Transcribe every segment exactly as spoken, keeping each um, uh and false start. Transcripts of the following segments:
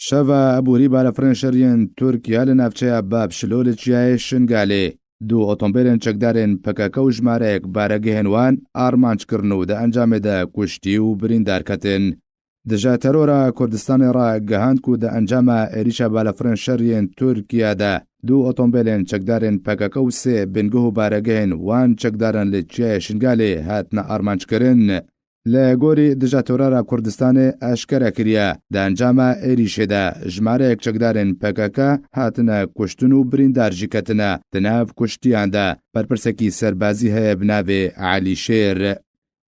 Şeva eborî balafirên şeriyên Tirkiye li navçeya Bab Şilo li çiyayê Şingalê du otombêlên çekdarên P K K û jimareyek baregehên wan armanc kirin û di encamê de kuştî û birîndar ketin. Dija terora Kurdistanê re gihand ku di encama êrîşa balafirên şeriyên Tirkiye de du otombêlên çekdarên P K K û sê bingeh û baregehên wan çekdaran li çiyayê Şingalê hatine armanc kirin. Li gorî dija terora Kurdistanê eşkere kiriye, di encama êrîşê de jimareyek çekdarên P K K hatine kuştin û birîndar jî ketine. Di nav kuştiyan de berpirsekî serbazî heye bi navê Elî Şêr.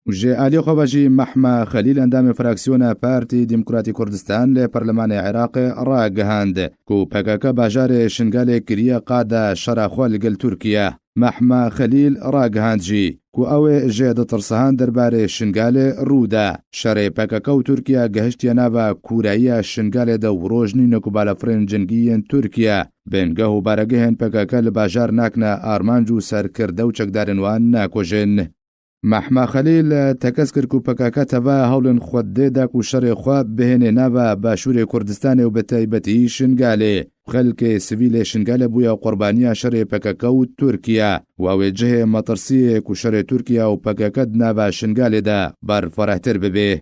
Û ji aliyê xwe ve jî Mehma Xelîl, endamê fraksiyona Partî Demokratî Kurdistan li Perlemanê Iraqê, ragihand ku P K K bajarê Şingalê kiriye qada şera xwe li gel Tirkiye. Mehma Xelîl ragihand jî ku ew ê ji ditirsihan derbarê Şingalê rû da. Şerê P K K û Tirkiye gehiştiye nava kûrayiya Şingalê de û roj nîne ku balafirên cingî yên Tirkiye bingeh û baregehên P K K li bajar nakine armanc û serkirde û çekdarên wan nakujin. Mehma Xelîl tekez kir ku P K K teva hewlên xwe dê da ku şerê xwe bihêne nava Başûrê Kurdistanê û bi taybetî Şingalê. Xelkê sivîlê Şingalê bûye qurbaniya şerê P K K û Tirkiye. Wa wê cihê metirsiyê ku şerê Tirkiye û P K K di nava Şingalê de berfirehtir bibe.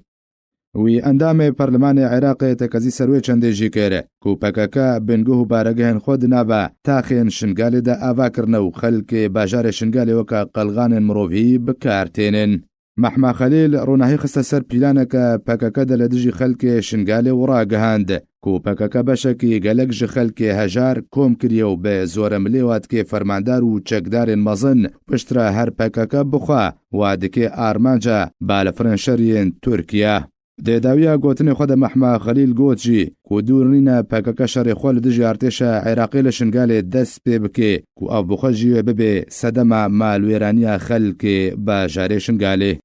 Wî endamê Perlemanê Iraqê tekezî ser wê çendê jî kir ku P K K bingeh û baregehên xwe di nava taxên Şingalê de ava kirine û xelkê bajarê Şingalê weke qelxanên mirovî bi kar tênin. Mehma Xelîl ronahî xiste ser planeke P K K de li dijî xelkê Şingalê û ragihand ku P K K beşekî gelek ji xelkê hejar kom kiriye û bi zoremilê wa dike fermandar û çekdarên mezin, piştre her P K K bixwe wa dike armanca balafirên şeriyên Tirkiye. Di dawiya gotinê xwe de Mehma Xelîl got jî ku dûr nîne P K K şerê xwe li dijî artêşa Iraqê li Şingalê dest pê bike ku ev bixwe jî wê bibe sedema malwêraniya xelkê bajarê Şingalê.